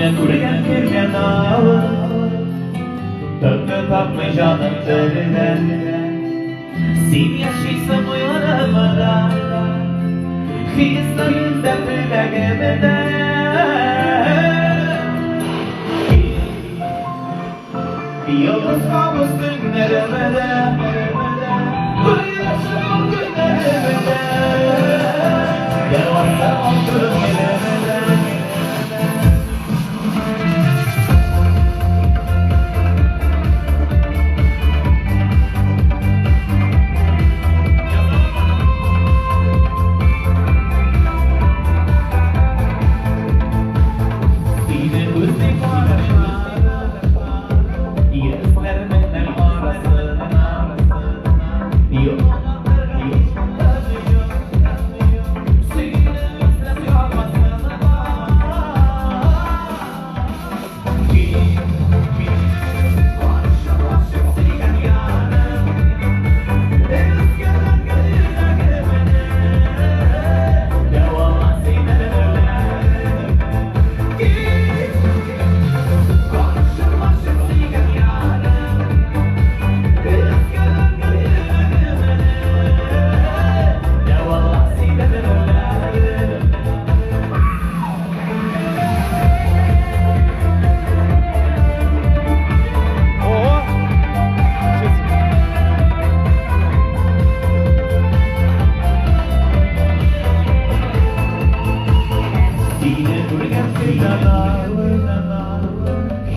Сине күргән кергән алып, Тынгы тапмый җаным терелә. Син яшисең уйларымда, Хисләремдә, теләгемдә. Йолдыз кабыз төннәремдә, Кояшым көннәремдә, Дәвасы алтын елемдә. Сине күзлек Йөзләрнең арасыннан Югалырга һич мохтаҗ юк. Сине эзләп язмасыннар. Каршы-каршы сөйгән ярым, Өзгәләнгән йөрәгемне, Дәвала синең белән. Каршы-каршы сөйгән ярым, Өзгәләнгән йөрәгемне, Дәвала синең белән. Ого! Сине күргән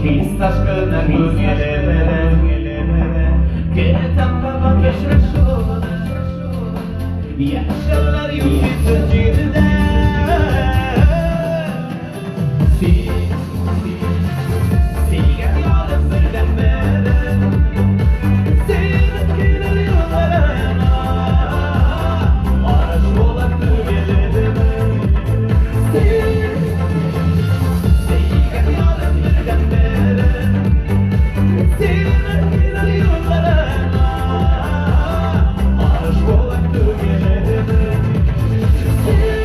Хис ташкыны күңелемдә, Көтәм кабат очрашуны. Яшәүләр юк җирдә. Син, сөйгән ярым бердәнберем, Синең килер юлларыңа Арыш булып түгелермен. Син, сөйгән ярым бердәнберем, Синең килер юлларыңа Арыш булып түгелермен. Син.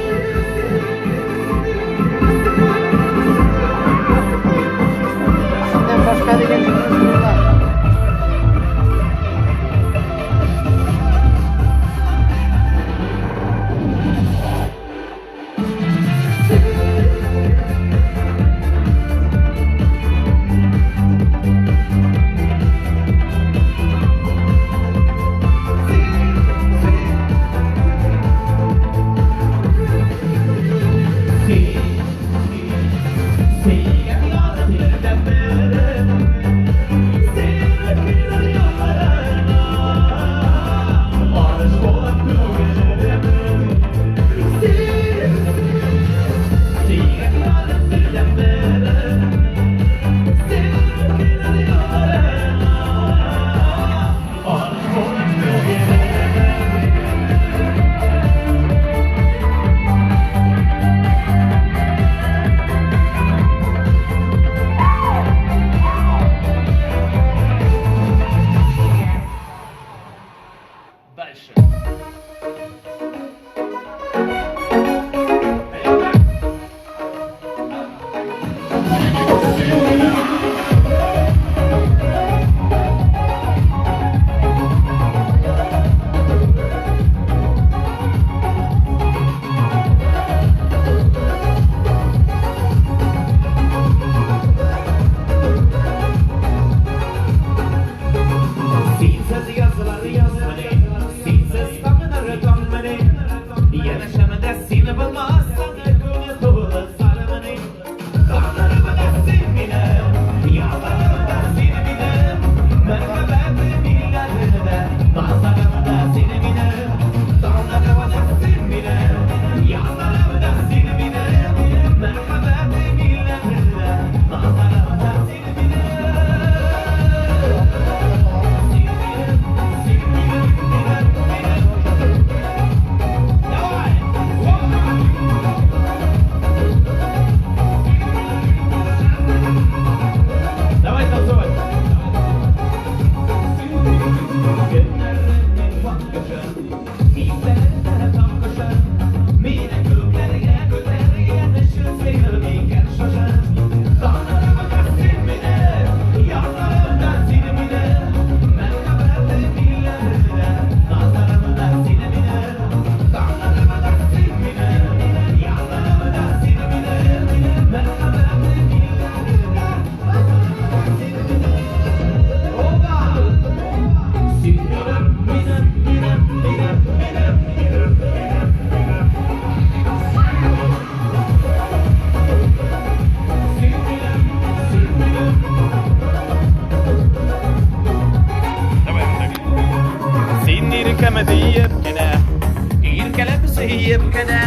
кенә.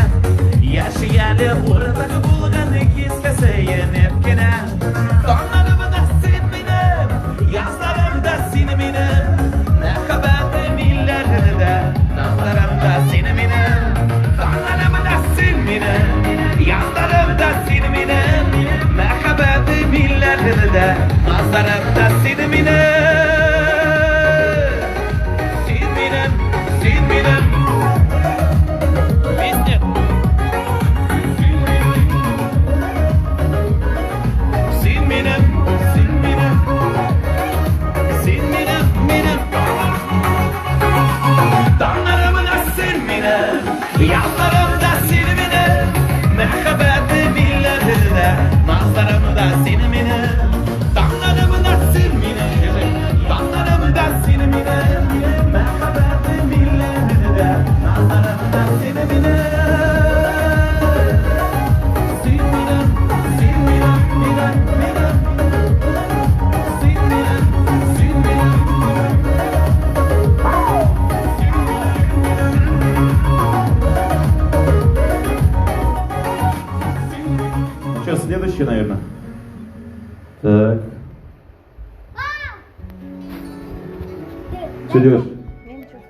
Яши әле уртак булган хискә сөенеп кенә. Таңнарымда син минем, язларымда син минем. Мәхәббәтем илләрендә, назларымда син минем. Таңнарымда син минем, язларымда син минем. Мәхәббәтем илләрендә, назларымда син минем. Син минем, син минем. Песня. Син минем, син минем. Син минем, минем. Таңнарымда син минем, язларымда син минем. Мәхәббәтем илләрендә, назларымда син минем. Таңнарымда син минем, таңнарымда син минем. Мәхәббәтем илләрендә, назларымда син минем. Син минем, син минем, минем, минем. Син минем, син минем. Что, следующий, наверное? Так. Что делаешь? Я ничего.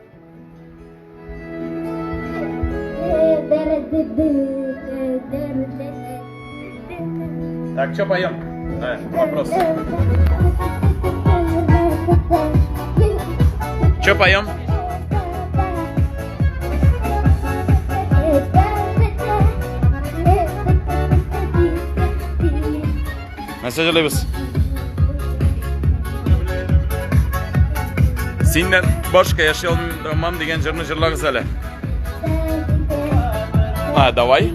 Так, что поем? Да, вопрос. Что поем? Нәрсә җырлыйбыз? Синнән башка яши алмам дигән җырны җырлагыз әле. А, давай.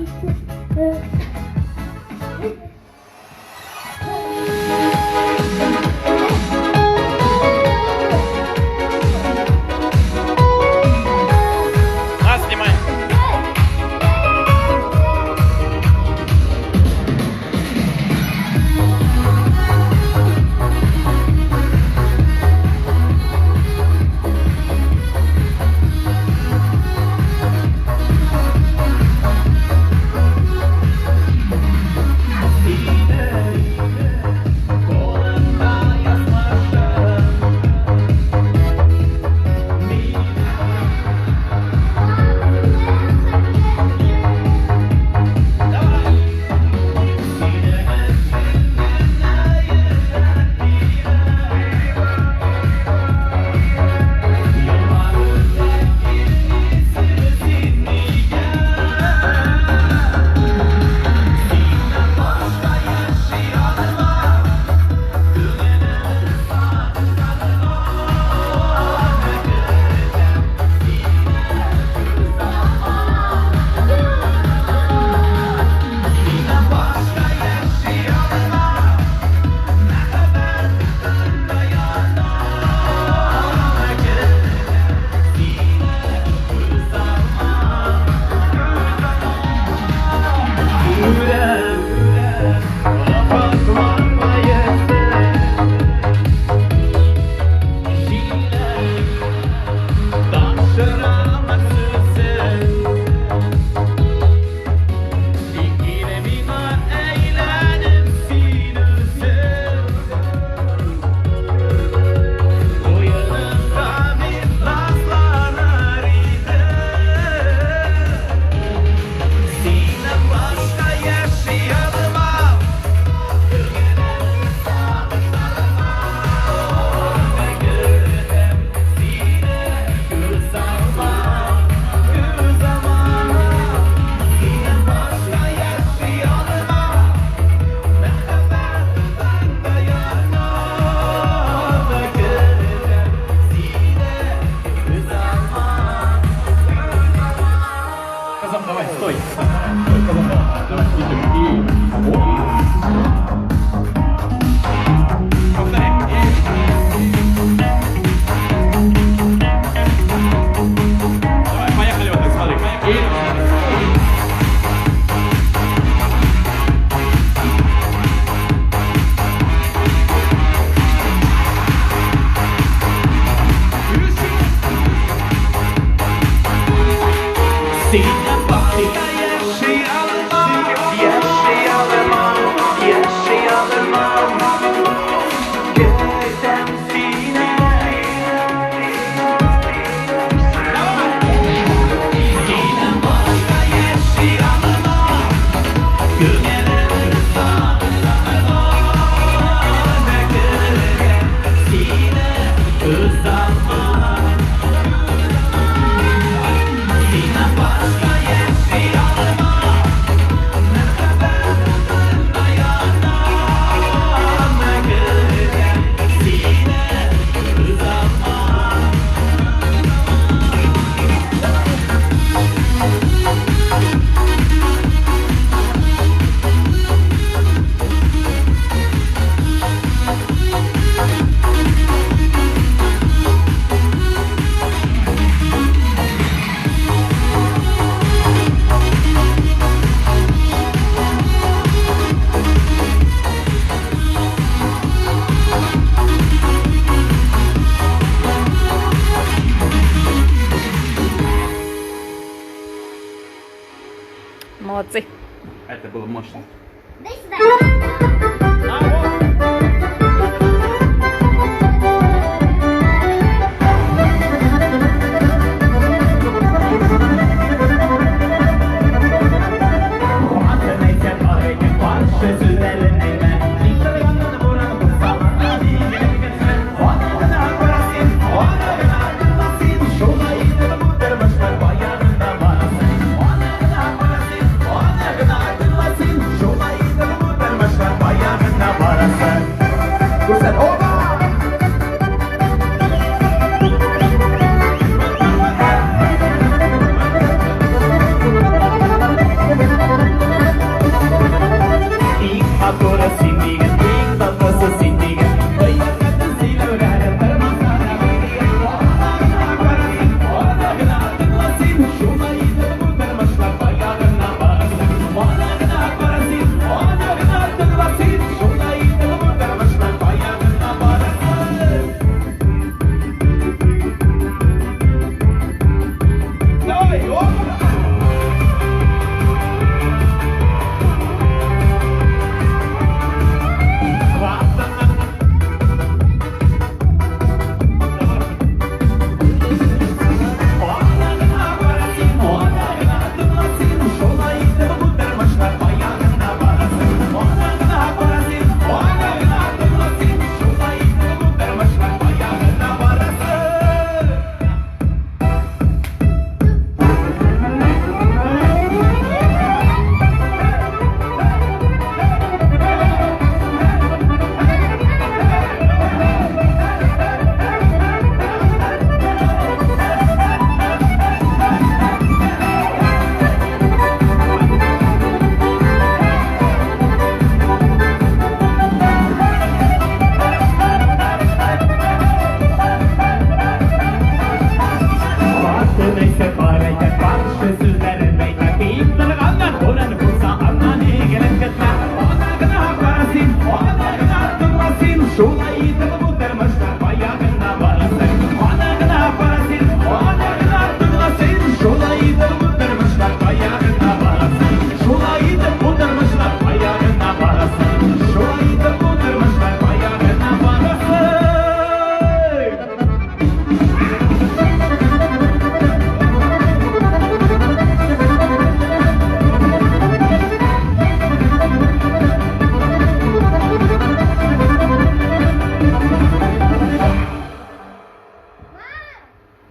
На, снимай. Молодцы. Это было мощно. Дай сюда.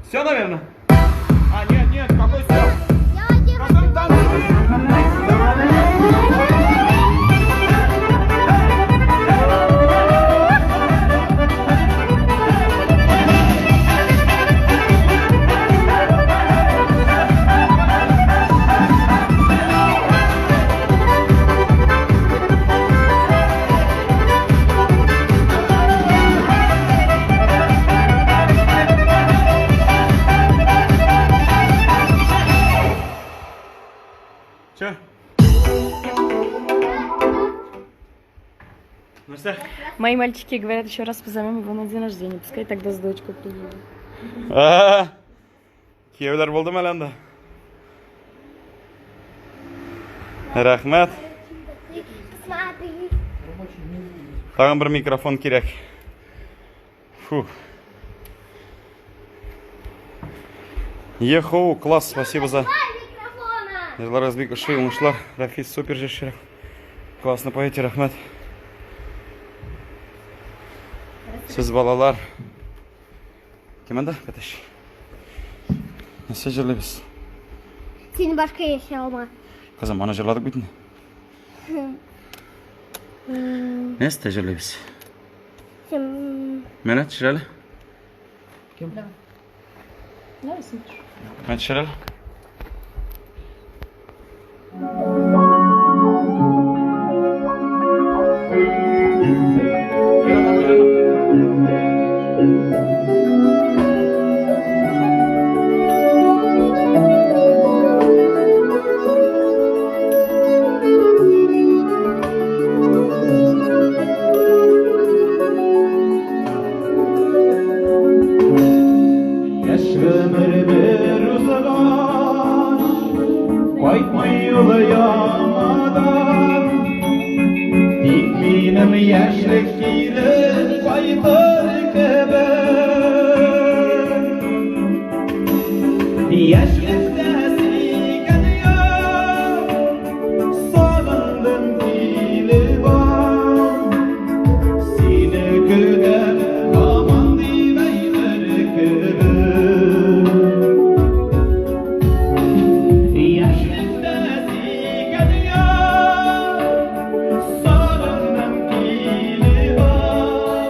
Все, наверное? А, нет, нет, какой все? Я Че? Ну что? Мои мальчики говорят, еще раз позовем его на день рождения. Пускай тогда с дочкой приедет. Кияүләр булдымы әле анда? Рәхмәт. Посмотри. Тагын бер микрофон кирәк. Фу. Ехоу, класс, спасибо за Два микрофона. Җырларыгыз бик ошый, уңышлар. Рафис супер җырчы. Классно поете, рәхмәт. Сез балалар. Кем анда, Каташ? Нәрсә җырлыйбыз? Син башка яши алма. Кызым, аны җырладык бит инде. Нәрсә җырлыйбыз? Син Менә төшер әле. Давай, слушай. Менә төшер әле. Яшь гомер бер узган. яңадан. Тик минем яшьлек кире кайтыр кебек. Яшьлектә сөйгән яр, сагындым килеп ал. Сине көтәм һаман дип әйтер кебек. Яшьлектә сөйгән яр, сагындым килеп ал.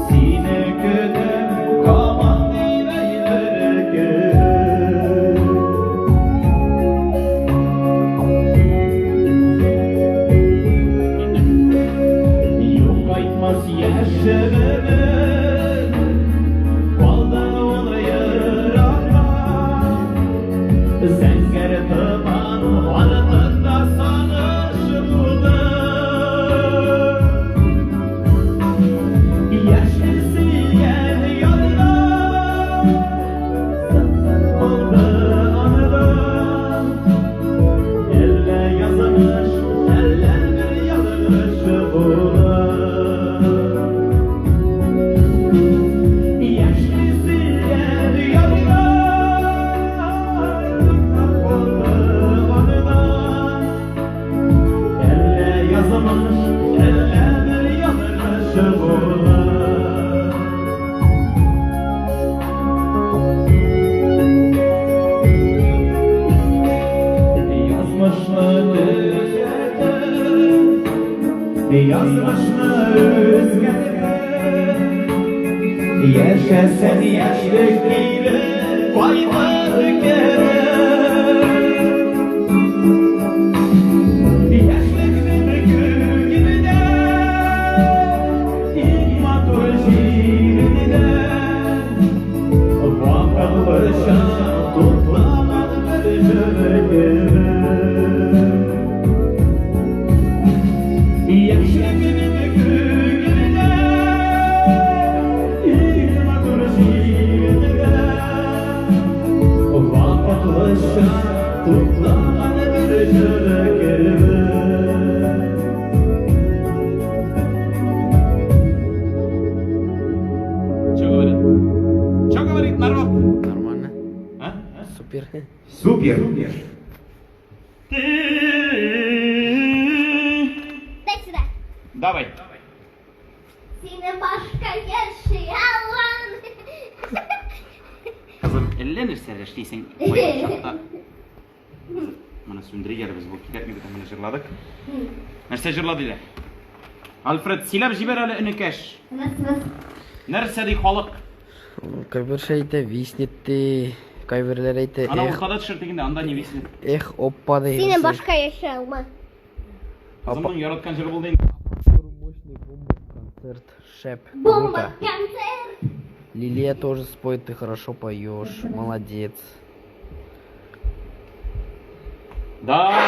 Сине көтәм һаман дип әйтер кебек. Юк кайтмас яшьлегем, калды ул еракта. Зәңгәр томан артында сагыш булды. Яшел сөйгән ярда калды анда. Әллә язмыш, әллә бер ялгыш була. Яшел сөйгән ярда калды анда. Әллә язмыш, әллә бер ялгыш була. Язмышны төзәтеп, язмышны үзгәртеп, яшәсен яшьлек кире кайтыр кебек. Яшьлекнең күгендә, иң матур җирендә, вакытлыча туплаган бер җыр кебек. Яшьлегемнең күгендә, иң матур җирендә, вакытлыча туплаган бер җыр кебек. Что говорит? Что говорит народ? Нормально. А? Супер. Супер. Дай сюда. Давай. Синең башка яши алам. Кызым, әллә нәрсә эшлисең кайбер чакта. Моны сүндерик әле без бу кирәкми бит моны җырладык. Нәрсә җырлады? Альфред, сөйләп җибәр әле энекәш. Бас, бас. Нәрсә ди халык? Кайбер әйтә виснет ди, кайберләр әйтә Ана эх, уртада төшер дигәндә анда не виснет. Эх, опа ди. Синең башка яши алма. Кызымның яраткан җыры булды инде. Мощный бомба концерт. Шеп. Бомба Круто. концерт. Лилия тоже споет, ты хорошо поешь. Молодец. Да.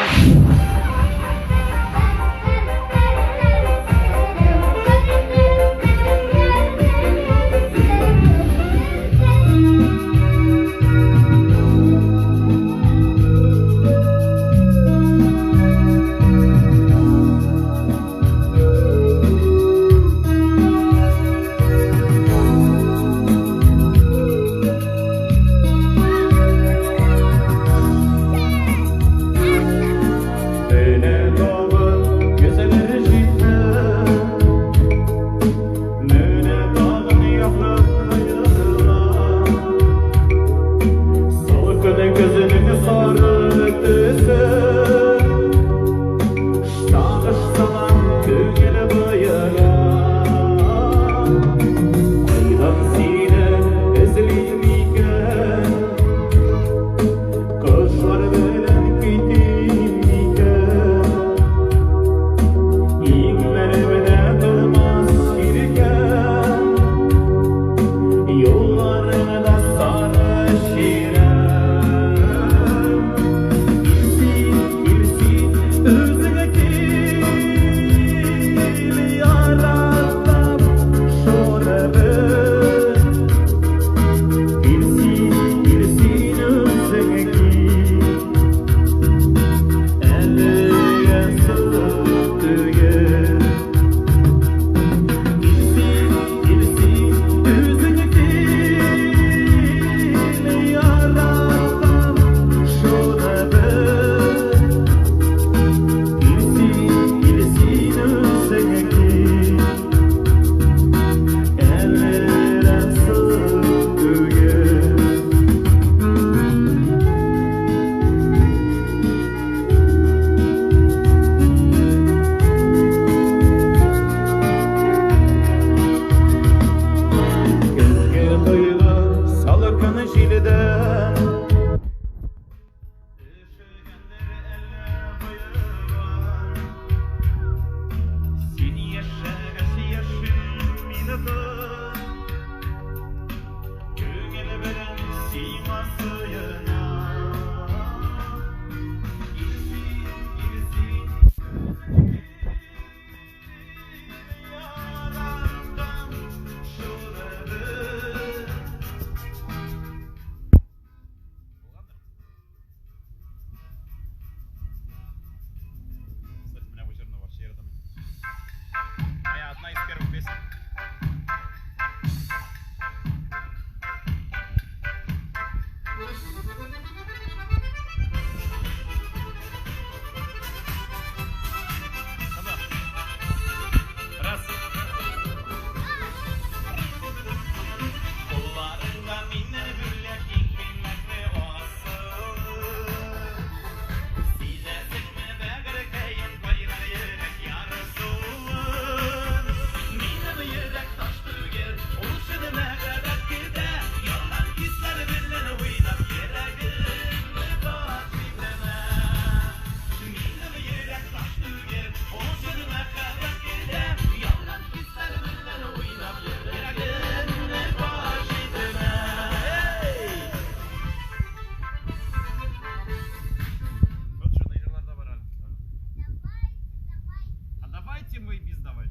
Будете мой бис давать?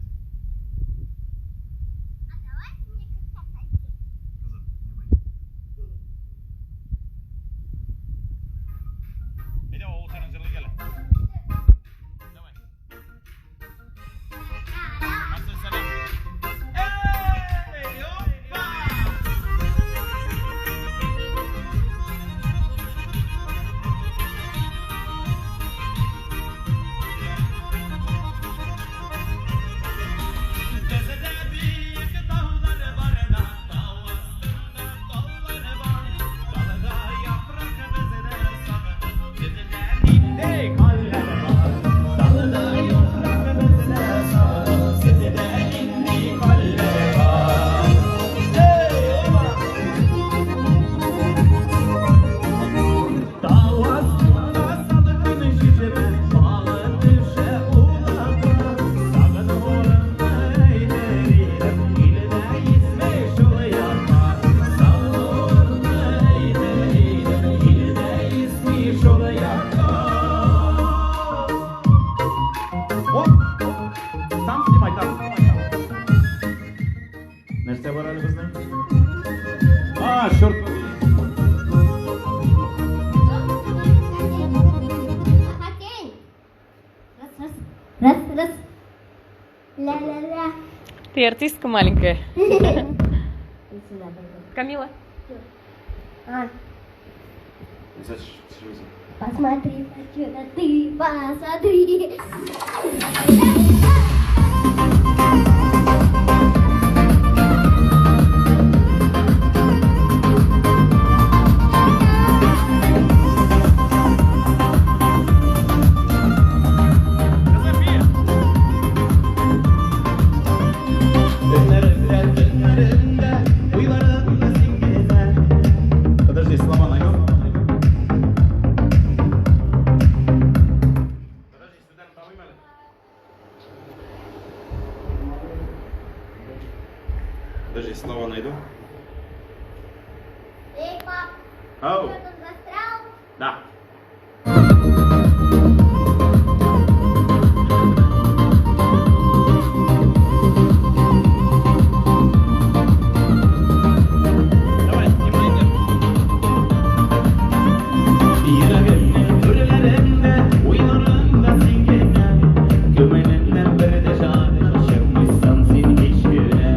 А давайте мне как-то. Әйдә, ул сәнең җырлый әле. Давай. Сәлам. Эй, опа! Там снимай, там. Нәрсә бар әле безнең? А, черт побери. Хоккей. Раз, раз, раз, раз. Ля-ля-ля. Ты артистка маленькая. Иди сюда, пойдем. Камила. А, посмотри, отсюда ты, посмотри. Подожди, слова найду. Подожди, сюда табыйм әле. Подожди, слова найду. Эй, пап, Ау. что там застрял? Да. Давай, снимай. Йөрәгемнең түрләрендә, уйларымда син генә. Күңелемнән бер дә чыкмыйсың син һич кенә.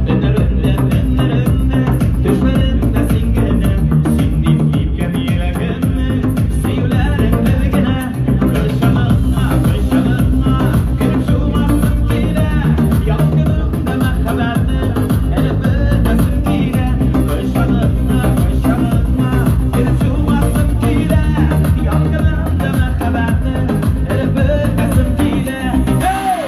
Өннәремдә, төннәремдә, төшләремдә син генә. Син дип типкән йөрәгемне, сөюләрең бер генә. Кочагыңа, кочагыңа, кереп чумасым килә. Ялкынымда мәхәббәтне, эреп бетәсем килә. Кочагыңа, кочагыңа, кереп чумасым килә. Ялкынымда мәхәббәтне, эреп бетәсем килә. Hey!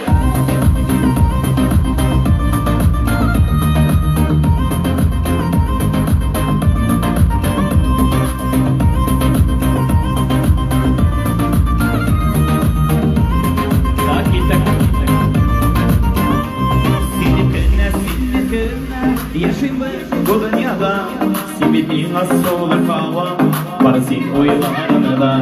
Так и так. Синекенә, синекенә, яшибез бу дөньяда. Син бит миңа сулы һава, бар син уйларымда.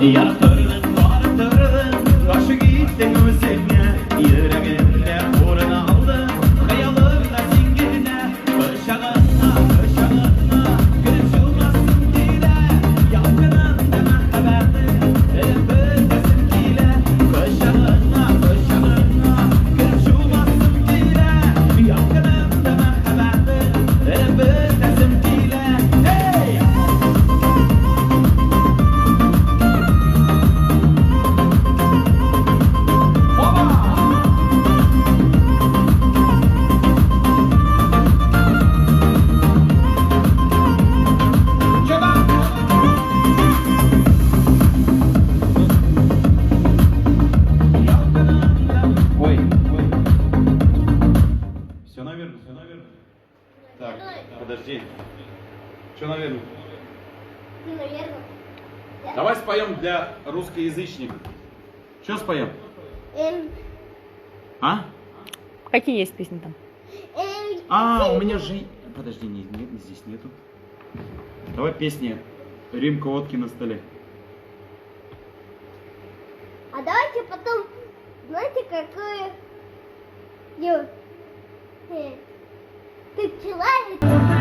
Яраттырдың, тарттырдың, гашыйк иттең үзеңә. Йөрәгемдә урын алдың, хыялымда син генә. Кочагыңа, кочагыңа, кереп чумасым килә. Ялкынымда мәхәббәтең, эреп бетәсем килә. Кочагыңа, кочагыңа, кереп чумасым килә. Ялкынымда мәхәббәтең, эреп бетәсем килә. Hey! Опа! Чё там? Ой, ой. Все наверное, все наверное. Так, подожди. Что наверное? Ну, наверное. Давай споем для русскоязычников. Что споем? А? Какие есть песни там? А, у меня же... Подожди, не, нет, здесь нету. Давай песни «Рюмка водки на столе». А давайте потом, знаете, какую Юк. Ты пчела или